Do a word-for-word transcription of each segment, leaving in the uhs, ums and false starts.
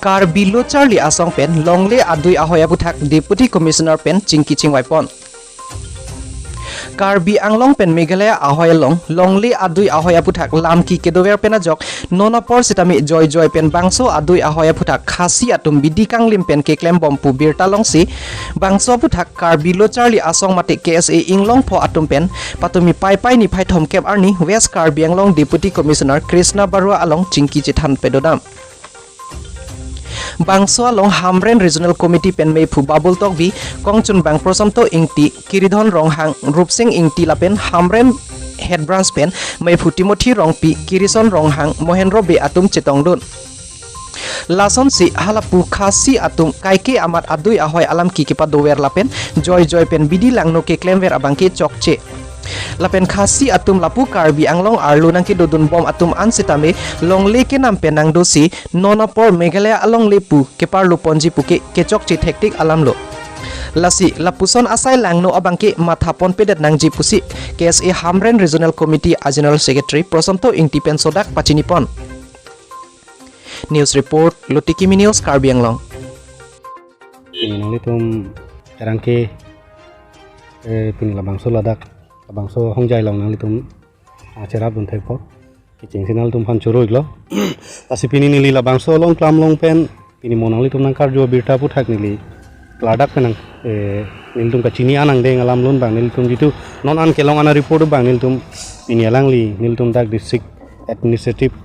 Karbi Lo Charli Asong pen longle adui ahoi aputhak Deputy Commissioner pen chingki chingvaipon. Karbi Anglong pen Meghalaya ahoi along longle adui ahoi aputhak lamki kedover pen ajok non apor sitame joijoi pen bangso adui ahoi aputhak Khasi atum bidi kanglim pen keklembom pu birta longsi bangso aputhak Karbi Lo Charli Asong mate K S A Inglongpho atum pen patumi Paipai niphai thomkep arni West Karbi Anglong Deputy Commissioner Krishna Barua along chingki chethan pedodam. Bangso along Hamren Regional Committee pen meiphu Babul Tokbi, kongchunbang Prosanto Ingti, Kiridhon Ronghang, Rupsing Ingti lapen Hamren Head Branch pen meiphu Timothy Rongpi, Kirison Ronghang, Mohendro Bey atum chetongdun. Lasonsi halapu Khasi atum kaike amat adui ahoi alamki kepadover lapen joijoi pen bidi langno keklemver abangke chokche. Lapen Khasi atum lapu Karbi Anglong arlo nangkedodunbom atum an sitame longle kenam pen nangdosi non apor Meghalaya alongle pu keparlo ponji puke kechokche thektik alamlo. Lasi lapuson asai langno abangke mathapon pedet nangji pusi K S A Hamren Regional Committee a General Secretary Prosanto Ingti pen sodak pachinipon. News report, Lutikimi News, Karbi Anglong. Pini nanglitum erangke, eh, pini labangso ladak, labangso hongjai along nanglitum, ah, cherapdun thekpo. Kechengsi nanglitum aphan choro-iklo. Lasi pini neli labangso along klamlong pen, pini mo nanglitum nangkarju abirta aputhak neli klardak pen nang, eh, nelitum kachini an angdeng alam lun abang nelitum jitu non an kelong an a-report abang nelitum pini alangli nelitum dak District Administrative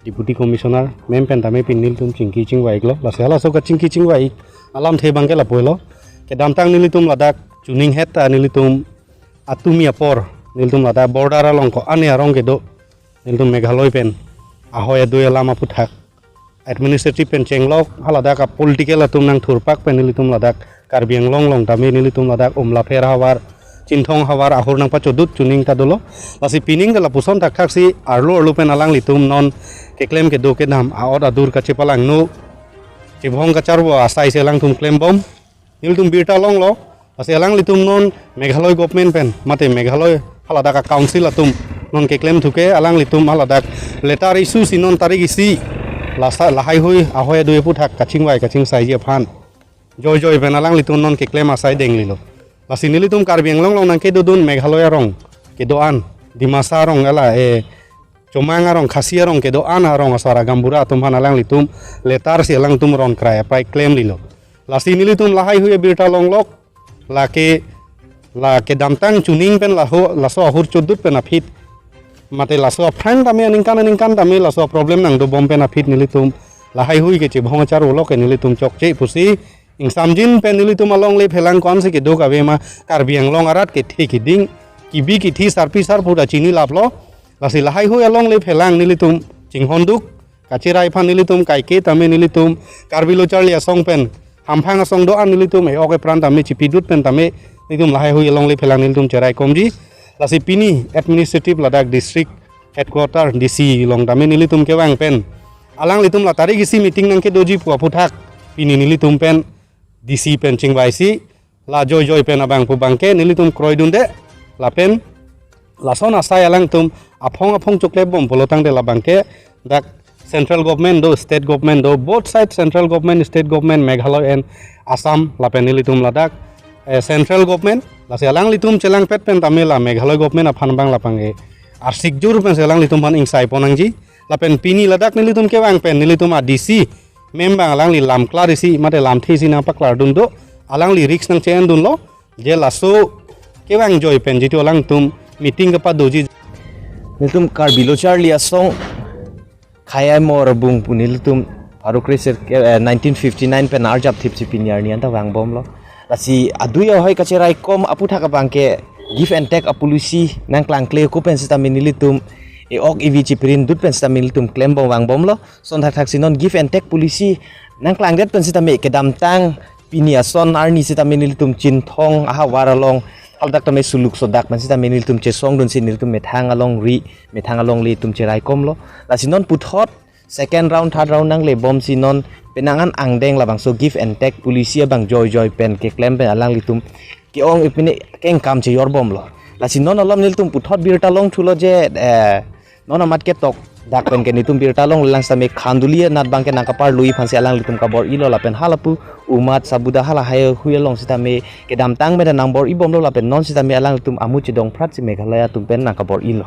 Deputy Commissioner ma'am pen tame pini nelitum chingki chingvai-iklo. Lasi halaso kachingki chingvai-ik alamthe abangke lapu helo. Kedamtang nelitum ladak chuning het ta nelitum atumi apor nelitum ladak border along ko-an arong kedo nelitum Meghalaya pen ahoi adui alam aputhak administrative pen chenglok haladak a-political atum nangthurpak pen nelitum ladak Karbi Anglong along tame nelitum ladak Umlapher havar, Chinthong havar ahur nangpachodut chuning ta dolo. Lasi pining ke lapuson thakthaksi arlo arlo pen alanglitum non keklem kedo kedam a-ot adur kachepalangno, chebhong kacharvo asai si alangtum klembom. Nelitum birta longlo, lasi alanglitum non Meghalaya government pen, mate Meghalaya haladak a-council atum non keklemthuke alanglitum haladak letter issue si non tarik isi lasa lahaihui ahoi adui aputhak kachingvai kachingsaiji aphan joijoi pen alanglitum non keklem asai denglilo. Lasi nelitum Karbi Anglong along nangkedodun Meghalaya arong kedo-an, Dimasa arong ala, eh, Chomang arong, Khasi arong kedo-an arong asar agambura atum aphan alanglitum letter si alangtum ron krai aprai klemlilo. Lasi nelitum lahaihui abirta longlok, lake, la kedamtang chuning pen laho, laso ahur chodut pen aphi, mate laso aphrang tame aningkan aningkan tame laso problem nangdobom pen aphi nelitum lahaihui kechebhong kacharvolok ke nelitum chokche pusi ingsamjin pen nelitum alongle phelang ko-ansi kedo kave ma Karbi Anglong arat kethe keding, kibi kithi sarpi sarpo ta chinilaplo. Lasi lahaihui alongle phelang nelitum chinghonduk, kacherai aphan nelitum kaike tame nelitum Karbi Lo Charli Asong pen hamphang asong do-an nelitum e-ok epran tame chipidut pen tame nelitum lahaihui alongle phelang nelitum cheraikomji. Lasi pini administrative ladak district headquarter D C along tame nelitum kevang pen alanglitum la tarik isi meeting nangkedoji pu aputhak pini nelitum pen D C pen chingvaisi la joijoi pen abang pu abangke nelitum kroidunde lapen lason asai alangtum aphong aphong choklepbom pulotangte labangke dak central government do, state government do, both side central government, state government, Meghalaya and Assam lapen nelitum ladak, eh, central government, lasi alanglitum chelangpet pen tame la Meghalaya government aphan abang lapang e arsik jur pensi alanglitum aphan ingsaipon nangji. Lapen pini ladak nelitum kevang pen nelitum a D C ma'am abang alangli lam klar isi mate lamthe isi nangpaklardun do, alangli risk nangche-endunlo, je laso kevangjoi pen jitu alangtum meeting kepadoji. Nelitum Karbi Lo Charli Asong Khei Aimor Bung pu nelitum pharo kre-sirkep, eh, nineteen fifty-nine pen arjap thipsi pini arni anta vangbomlo. Lasi adui ahoi kacheraikom aputhak abangke give and take a-policy nangklangkle ko pen sitame nelitum e-ok evi chiprindut pen sitame nelitum klembom vangbomlo. Lason thakthaksi non give and take policy nangklangdet pen sitame kedamtang pini ason arni sitame nelitum Chinthong ahavar along haladak tame suluk sodak pen sitame nelitum chesongdunsi nelitum methang alongri, methang alongle atum cheraikomlo. Lasi non puthot second round, third round nanglebomsi non penang an angdeng labangso give and take policy abang joijoi pen keklem pen alanglitum ke-ong ipine kengkam chejorbomlo. Lasi non alom nelitum puthot birta longthulo je, eh, Non amat ketok dak pen ke netum birta longlelang sitame Khanduli anat abangke nangkapar lui aphansi alanglitum kabor-ilo lapen halapu umat sabuda hala haihui along sitame kedamtang meda nangbor-ibomlo lapen non sitame alanglitum amu chedongphratsi Meghalaya atum pen nangkabor-ilo.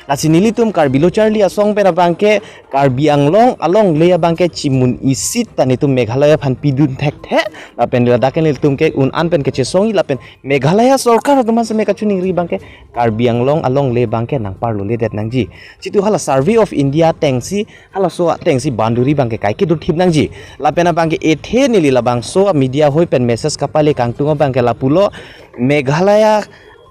Lasi nelitum Karbi Lo Charli Asong pen abangke Karbi Anglong alongle abangke chimun isi ta netum Meghalaya aphan pidun thekthe lapen ladak ke nelitum ke un-an pen kechesongji lapen Meghalaya sorkar atum aphan sitame kachiningri abangke Karbi Anglong alongle abangke nangparloledet nangji. Chitu hala Survey of India atengsi halaso atengsi boundary abangke kaike dothip nangji. Lapen abangke ethe neli labangso media hoi pen message kapale kangtung abangke lapulo Meghalaya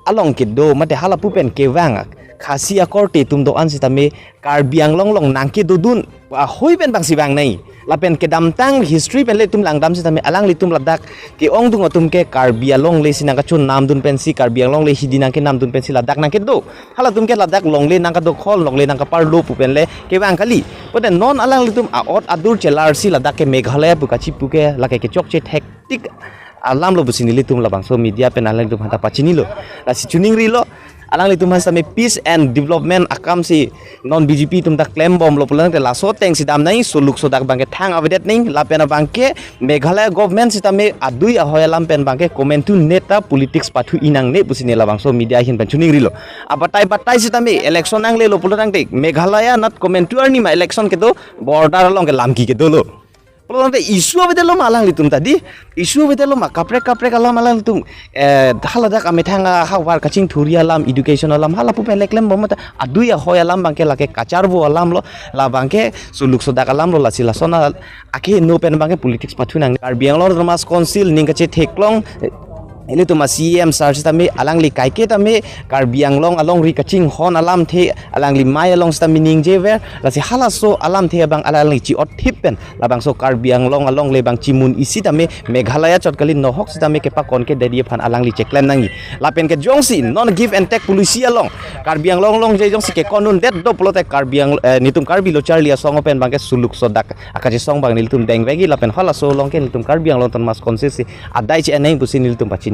along kedo mate halapu pen kevang Khasi akorte atum do-an sitame Karbi Anglong along nangkedodun ahoi pen bangsi vangnei. Lapen kedamtang history pen le itum langdam sitame alanglitum ladak ke-ongdung atum ke Karbi alongle si nangkachun namdun pensi Karbi Anglong le hidi nangkenamdun pensi ladak nangkedo. Halatum ke ladak longle nangkadokhol longle nangkaparlo pu pen le kevang kali. Pute non alanglitum a-ot adur chelarsi ladak ke Meghalaya pu kachipu ke lake kechokche thektik alamlo pusi nelitum labangso media pen alanglitum aphanta pachinilo. Lasi chiningrilo alanglitum aphan sitame peace and development akamsi non B J P atum ta klembomlo pulang te laso atengsi damnei suluk sodak abangke thang avedet ning lapen abangke Meghalaya government sitame adui ahoi alam pen abangke komentu neta politics pathu inangne pusi ne labangso media ahin pen chiningrilo. Abatai batai sitame election nanglelo pulang te Meghalaya anat komentu arni ma election kedo border along ke lamki kedolo. Pulang te issue avedetlo ma alanglitum ta di. Issue avedetlo ma kaprek kaprek alam alanglitum. Eh, haladak amethang ahavar kachingthurji alam education alam halapu pen le klembom ta adui ahoi alam abangke lake kacharvo alamlo. Labangke suluk sodak alamlo lasi lason a- akheno pen abangke politics pathu nang. Karbi Anglong Autonomous Council ning kachetheklong, eh, ilitum a-C E M sir sitame alangli kaike tame Karbi Anglong alongri kachinghon alamthe alangli mei along sitame ningjever lasi halaso alamthe abang alangli chi-otthip pen labangso Karbi Anglong alongle abang chimun isi tame Meghalaya chot kali nohok sitame kepakon kedetji aphan alangli cheklem nangji. Lapen ke jongsi non give and take policy along Karbi Anglong along je jongsi kekondundet do pulote Karbi Ang-, eh, netum Karbi Lo Charli Asong pen abangke suluk sodak akachesong abang nelitum dengvekji lapen halaso along ke nelitum Karbi Anglong Autonomous Council si adai che-en nang pusi nelitum pachinipon.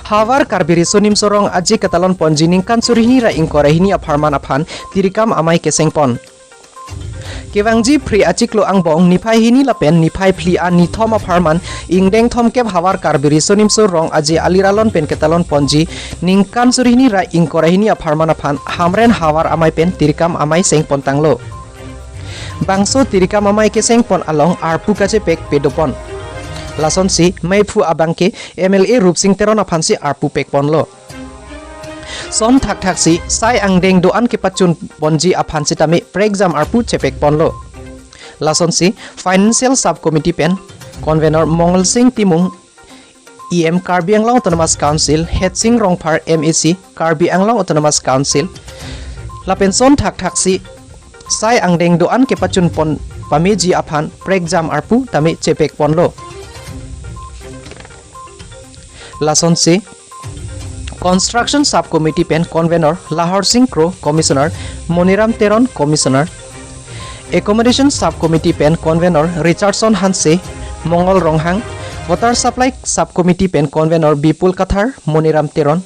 Havar Karbi Riso Nimso Rong Aje Ketalon Ponji ningkan suri hini ra ingkoi ra hini apharman aphan tirikam amei kesengpon. Kevangji Phre achiklo angbong niphai hini lapen niphai phli anithom apharman ingdeng thomkep Havar Karbi Riso Nimso Rong Aje Aliralon pen ketalon ponji ningkan suri hini ra ingkoi ra hini apharman aphan Hamren havar amei pen tirikam amei sengpontanglo. Bangso tirikam amei kesengpon along arpu kachepek pedopon. Lasonsi meiphu abangke M L A Rupsing Teron aphansi arpu pekponlo. Son thakthak si sai angdeng do-an kepachun ponji aphan sitame prekjam arpu chepekponlo. Lasonsi Financial Sub Committee pen Convenor Mongol Sing Timung, E M Karbi Anglong Autonomous Council, Hetsing Rongphar, M A C Karbi Anglong Autonomous Council, lapen son thakthak si sai angdeng do-an kepachun pon pameji aphan prekjam arpu tame chepekponlo. Lasonsi Construction Sub Committee pen Convenor Lahor Sing Kro, Commissioner Moniram Teron, Commissioner Accommodation Sub Committee pen Convenor Richardson Hanse, Mongol Ronghang, Water Supply Sub Committee pen Convenor Bipul Kathar, Moniram Teron,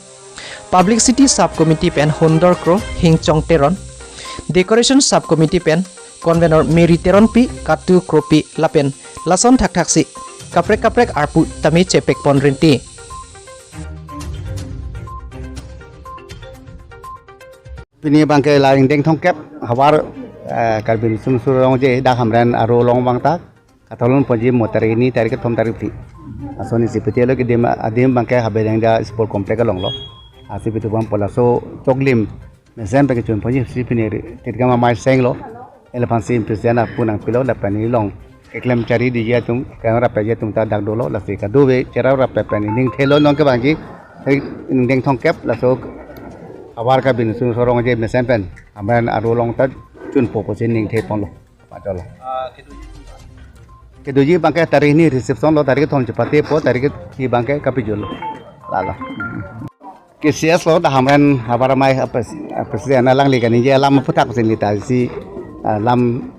Publicity Sub Committee pen Hundor Kro, Hingchong Teron, Decoration Sub Committee pen Convenor Mary Teronpi, Katu Kropi lapen lason thakthak si kaprek kaprek arpu tame chepekpon rinti. Pini abangke la ingdeng thomkep havar, eh, Karbi Riso Nimso Rong Aje dak Hamren aro along abang ta katalon ponji mo tarik hini, tarik kethom, tarik phli. Asonsi pite lo kedim adim abangke Habe Dengja Sport Complex alonglo. Lasi pite abang pu laso choklim mesen pen kechun ponji si pini tirikam amei senglo. Laphansi President apu nangpilo lapen along keklem chari diji atum, keklem rapji atum ta dak dolo, lasi kadokave cherap rap pen ningthelo non kevangji ingdeng thomkep laso havar Karbi Riso Nimso Rong Aje mesen pen Hamren aro along ta chunpo pusi ningtheponlo. Pajolo. Kedoji abangke tarik hini reception lo, tarik kethom chepatepo, tarik phli abangke kapejutlo. Lalo. K C S lo dak Hamren havar amei apes-, apes de ana alangli kaningje alam aphuthak pusi neli ta si, ah, lam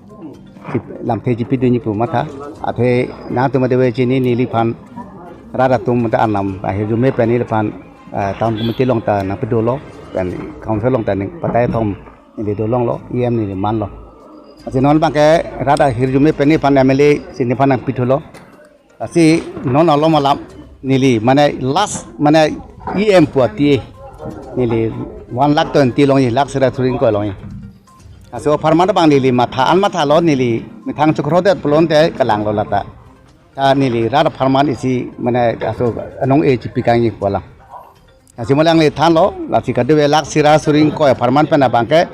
chip-, lamthe chipidunji pu matha. Athe nangtum adeve chini neliphan rat atum ta anam ahirjume pen neliphan ah, town committee along ta nangpidolo, pen council along ta ning patai thom neli dolonglo, E M neli manlo. Lasi non abangke rat ahirjume pen nephan M L A si nephan nangpithulo. Lasi non alom alam neli mane last mane E M pu ati neli one lakh twenty longji, lakh sera suri ingkoi longji. Laso apharman abang neli matha an mathalo, neli methang chukrodet pulote kalanglo lata. Ta neli rat apharman isi mane laso anong-e chipikangji pu alam. Lasi mo alangli thanlo, lasi kadokave lakh sera suri ingkoi apharman pen abangke,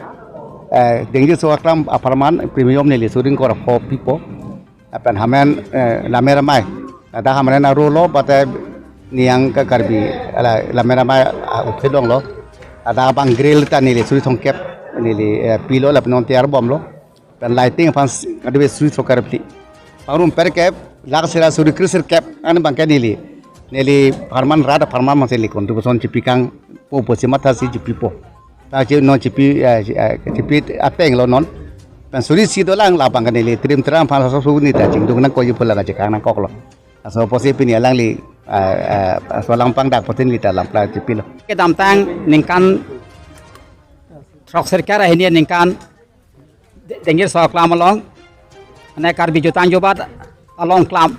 eh, Dengji Soklam apharman premium neli suri ingkoi ra pho pipo. Lapen Hamren, eh, Lammet Amei. Ladak Hamren arolo, pate niang ke Karbi, ala, Lammet Amei, ah, uphidonglo. Ladak abang grill ta neli suri thomkep, neli, eh, pilo lapen non tiyar bomlo. Pen lighting aphan s-, kadokave suri thomkep phli. Pangrum per kep, lakh sera suri kre sirkep, an abangke neli. Neli apharman rat apharman masi neli contribution chipikangpo pusi mathasi chipipo. Ta chi non chipi, eh, chi-, eh, chipi atenglo non. Pen suri isi dolang labang ke neli trim tram aphan laso suri ta chingduk nangkokji pu alang kachekang nangkoklo. Laso apotsi pini alangli, eh, eh, laso alam pangdak apotsi neli ta lam pla chipilo. Kedamtang ningkan throk sirkep ra hini ningkan De-, Dengji Soklam along, mane Karbi Jutang Jubat along klam,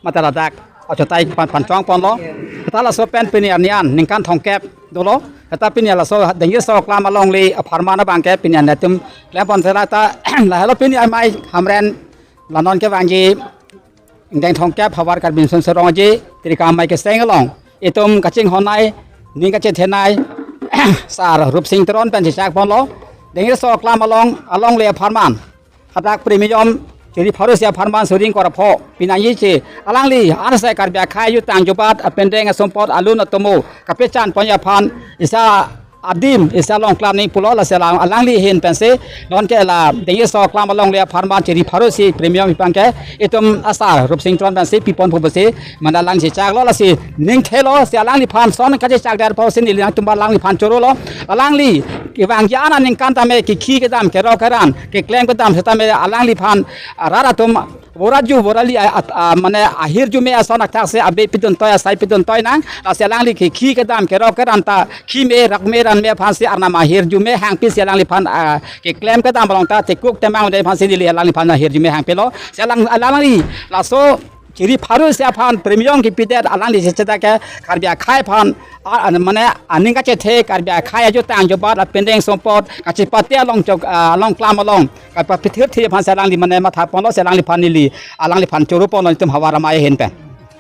mate ladak achotai pan-, panchong ponlo. Ta laso pen pini arni an ningkan thomkep dolo. Ta pini laso Dengji Soklam alongle apharman abangke pini an netum klem pon sela ta, lahelo pini amei Hamren la non kevangji ingdeng thomkep havar Karbi Mission Sorong Aje, Trika Amei Kecheng along itum kachinghon-ai, ning kachethe-ai, Sar Rupsing Teron pen chechak ponlo. Dengji Soklam along, alongle apharman, hadak premium chiri pharo isi apharman suri ingkoi ra pho pinangji che, alangli anse Karbi akhei ajutang jubat apindeng asumpot alun atomo kapechan ponji aphan isi adim isi along klam ning pulo. Lasi alang, alangli ahin pensi non ke la Dengji Soklam alongle apharman chiri pharo isi premium abangke itum asar Rupsing Teron pensi pipon pu pusi mane alang chechaklo. Lasi ning thelo, si alangliphan son kachechak der pusi neli nangtum alangliphan chorolo. Alangli kevangji an aningkan tame kekhi kedam kerok keran keklem kedam setame alangliphan rat atum voraju vorali a-, at-, a, mane ahirjume ason athak si abe pidun toi asai pidun toi nang. Lasi alangli kekhi kedam kerok keran ta khime rakme ranme aphansi arnam ahirjume hangpi si alangliphan, a, keklem kedam along ta tekuk temang de aphansi neli alangliphan ahirjume hangpilo. Si alang, alangli laso chiri pharo isi aphan premium kepidet alangli chechak ke Karbi akhei aphan, a, a, mane aning kachethe Karbi akhei ajutang jubat apindeng asumpot kachepate along chok, a, along klam along kapapithir thi aphansi alangli mane matha ponlo. Si alangliphan neli alangliphan choro ponlo itum havar amei ahin pen.